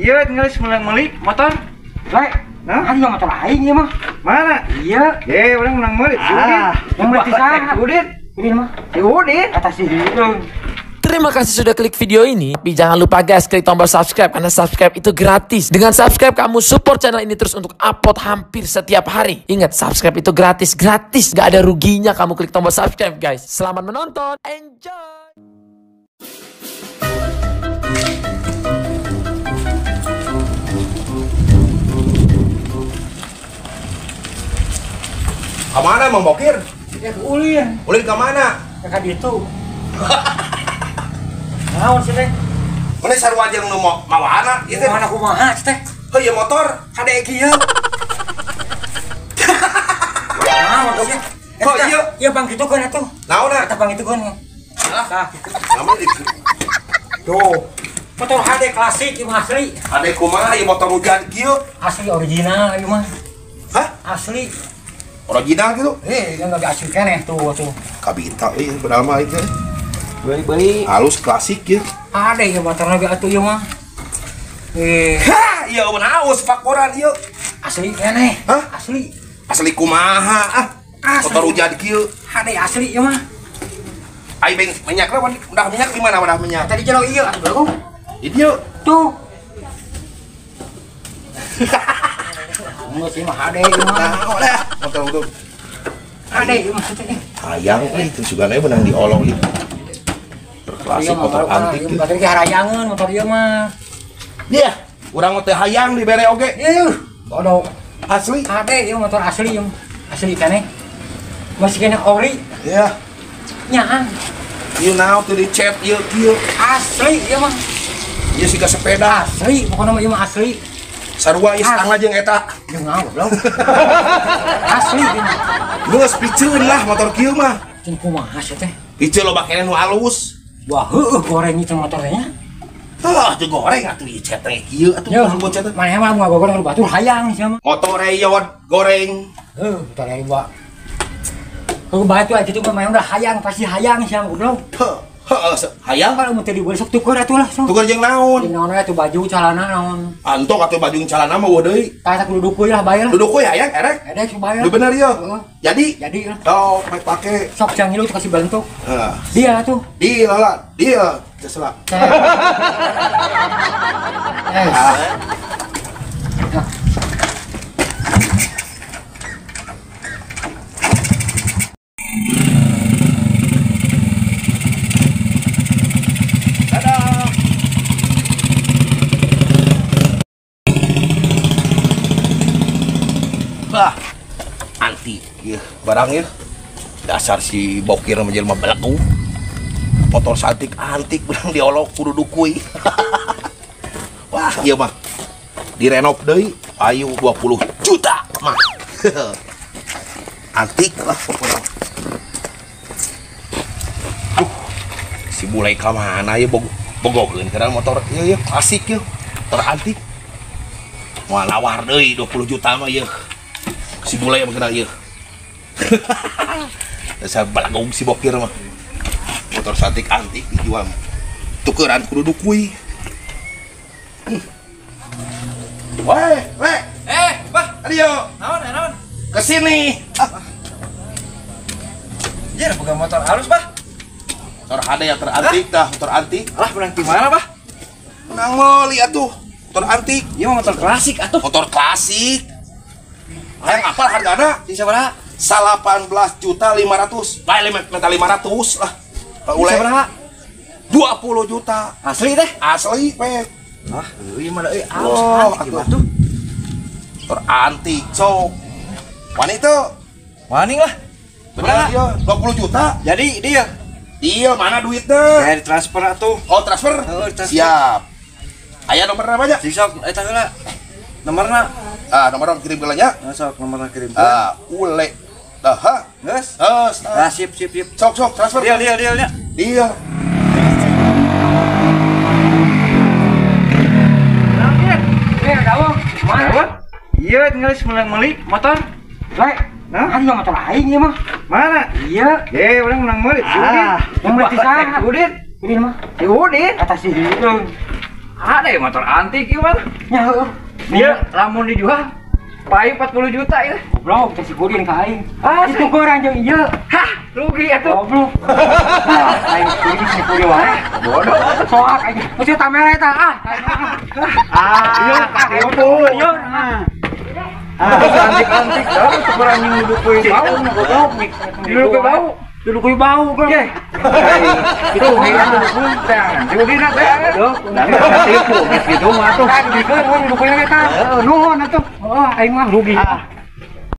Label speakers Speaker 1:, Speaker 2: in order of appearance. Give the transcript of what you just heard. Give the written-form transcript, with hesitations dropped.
Speaker 1: Iya, tinggal meuli motor. Le, nah,
Speaker 2: ada motor aing ieu mah.
Speaker 1: Mana?
Speaker 2: Iya.
Speaker 1: Urang menang meuli. Si Udin.
Speaker 2: Yang meuli saha?
Speaker 1: Udin.
Speaker 2: Udin mah.
Speaker 1: Si Udin.
Speaker 2: Kata si Udin.
Speaker 3: Terima kasih sudah klik video ini. Tapi jangan lupa guys, klik tombol subscribe karena subscribe itu gratis. Dengan subscribe kamu support channel ini terus untuk upload hampir setiap hari. Ingat, subscribe itu gratis, gratis. Gak ada ruginya kamu klik tombol subscribe guys. Selamat menonton, enjoy.
Speaker 4: Kemana Mang Bokir?
Speaker 2: Ya ke Ulin.
Speaker 4: Ulin kemana?
Speaker 2: Ke itu. Naon sih teh?
Speaker 4: Mana sarua jeung nu mawana ieu teh?
Speaker 2: Mawana kumaha sih teh?
Speaker 4: Heuh ieu motor
Speaker 2: hade kieu. Naon sih?
Speaker 4: Heuh ieu.
Speaker 2: Ieu pang kitu keun atuh.
Speaker 4: Naonna?
Speaker 2: Eta pang kitu keun. Tah kitu.
Speaker 4: Naon itu?
Speaker 2: Tuh. Motor HD klasik ieu mah asli.
Speaker 4: HD kumaha ieu motor hujan kieu?
Speaker 2: Asli original ieu mah.
Speaker 4: Hah?
Speaker 2: Asli.
Speaker 4: Original gitu?
Speaker 2: Yang enggak asli keneh tuh tuh.
Speaker 4: Kabita euy padahal mah ieu.
Speaker 2: Beli-beli
Speaker 4: halus klasik ya.
Speaker 2: Ada ya motornya ge atuh ieu mah.
Speaker 4: Hah, ieu mun haus pakoran ieu.
Speaker 2: Asli keneh.
Speaker 4: Hah?
Speaker 2: Asli.
Speaker 4: Asli kumaha ah? Motor hujan kieu.
Speaker 2: Hade asli ieu mah.
Speaker 4: Ai minyakna udah minyak di mana udah minyak?
Speaker 2: Tadi jero ieu atuh bro.
Speaker 4: Di dieu.
Speaker 2: Tuh. Geus ieu mah hade ieu mah.
Speaker 4: Nah, udah motor utuh.
Speaker 2: Hade ieu mah teh.
Speaker 4: Hayang euy teu sugana beunang diolong ieu. Klasik motor antik
Speaker 2: gitu. Motor ge harayangeun motor ieu mah.
Speaker 4: Iya, urang teh hayang dibere oge.
Speaker 2: Ieu, bodoh.
Speaker 4: Asli.
Speaker 2: Hade ieu motor asli ieu. Asli keneh. Masih keneh ori.
Speaker 4: Iya.
Speaker 2: Nyaang.
Speaker 4: Ieu naon teu dicet ieu kieu.
Speaker 2: Asli ieu mah.
Speaker 4: Ieu siga sepeda.
Speaker 2: Asli, pokona mah ieu mah asli.
Speaker 4: Sarua ieu setangah jeung eta.
Speaker 2: Jeung naon goblok. Asli ieu mah.
Speaker 4: Geus piceun lah motor kieu mah.
Speaker 2: Jeung kumaha sia teh?
Speaker 4: Piceun loba keneh nu alus.
Speaker 2: Wah, heueuh goreng itu motornya.
Speaker 4: Heuh, teu goreng atuh ieu cet teh kieu atuh kudu cet.
Speaker 2: Maneh mah mun ngagoreng batur hayang sia mah.
Speaker 4: Motor ieu goreng.
Speaker 2: Heuh, motor ieu bae. Heuh bae tuh kitu mah maneh udah hayang pasti hayang sia mah goblok.
Speaker 4: Heuh, hayang
Speaker 2: kalau mun teu dibeli sok tuker atuh lah sok.
Speaker 4: Tuker jeung naon?
Speaker 2: Jeung naon we atuh baju celana naon.
Speaker 4: Antok atuh baju celana mah eueuh deui.
Speaker 2: Tah kudu dukuy lah bae lah.
Speaker 4: Kudu dukuy hayang erek.
Speaker 2: Erek sok bae lah.
Speaker 4: Lu bener ieu. Jadi?
Speaker 2: Jadi lah.
Speaker 4: Sok make pake.
Speaker 2: Sok jang ngilu kasih bentuk.
Speaker 4: Heeh.
Speaker 2: Dia tuh.
Speaker 4: Dia lah, dia terserah. Dadah. Wah, anti ya barang ya. Dasar si Bokir sama jelema belagu. Motor santik antik benang diolok kudu dukui. Wah, iya mah. Direnov deui ayu 20 juta mah. Antik lah pokoknya. Si bule ka mana ya bogokeun kana motor ieu ya klasik ieu. Motor antik. Moal nawar deui 20 juta mah ieu. Si bule mah kana ieu. Dasar balagong si Bokir mah. Motor santik antik dijual. Tukeran kudu dukui. Weh, weh.
Speaker 1: Bah,
Speaker 4: ayo.
Speaker 1: Naon, naon?
Speaker 4: Ke sini. Ah.
Speaker 1: Iya, boga motor halus, Bah.
Speaker 4: Motor HD yang terantik tah, motor antik.
Speaker 1: Alah, menang di mana, Bah?
Speaker 4: Menang meuli atuh. Motor antik.
Speaker 1: Ieu mah motor klasik atuh.
Speaker 4: Motor klasik. Hayang apal hargana?
Speaker 1: Di sabaraha?
Speaker 4: 18.500.000. Bae minta 500 lah. Ule.
Speaker 1: Sabaraha?
Speaker 4: 20 juta.
Speaker 1: Asli teh?
Speaker 4: Asli, pek.
Speaker 1: Ah, euy mah euy alus antik atuh.
Speaker 4: Motor antik, sok. Wani teu?
Speaker 1: Wani lah.
Speaker 4: Bener ieu, 20 juta.
Speaker 1: Jadi dia.
Speaker 4: Dia mana duitnya?
Speaker 1: Ya ditransfer atuh.
Speaker 4: Oh, transfer?
Speaker 1: Oh, transfer.
Speaker 4: Siap. Aya nomorna apa aja?
Speaker 1: Si sok eta heula. Nomorna.
Speaker 4: Ah, nomorna kirim heula nya.
Speaker 1: Sok nomorna kirim.
Speaker 4: Ah, ule. Dah, ha.
Speaker 1: Geus.
Speaker 4: Geus.
Speaker 1: Ah, sip sip sip.
Speaker 4: Sok sok transfer.
Speaker 1: Deal deal deal nya.
Speaker 4: Deal.
Speaker 1: Mana? Iya, tinggal meuli motor.
Speaker 2: Le,
Speaker 1: nah,
Speaker 2: ada motor aing ieu mah.
Speaker 1: Mana?
Speaker 2: Iya.
Speaker 1: Urang menang meuli. Si Udin.
Speaker 2: Yang meuli saha?
Speaker 1: Udin.
Speaker 2: Udin mah.
Speaker 1: Si Udin.
Speaker 2: Kata si Udin.
Speaker 1: Ada ya motor antik ieu mah.
Speaker 2: Nya heueuh.
Speaker 1: Dia lamun dijual payu 40 juta ieu.
Speaker 2: Goblok, teh si Gudin ka aing.
Speaker 1: Ah,
Speaker 2: itu kurang jeung ieu.
Speaker 1: Hah, rugi atuh.
Speaker 2: Goblok. Aing kudu si Gudin wae.
Speaker 1: Bodoh.
Speaker 2: Soak aing. Mesti tamera eta ah.
Speaker 1: Ah, katipu.
Speaker 2: Ieu.
Speaker 1: Ah, antik-antik dah kurang nyudup kuy bau
Speaker 2: goblok.
Speaker 1: Duduk kuy bau.
Speaker 2: Duduk kuy bau goblok.
Speaker 1: Ye. Itu rugi atuh. Rugi na teh. Katipu geus kitu mah atuh.
Speaker 2: Dikeun we duduk kuy eta.
Speaker 1: Heeh, nuhun atuh.
Speaker 2: Oh, aing mah rugi.
Speaker 1: Ah.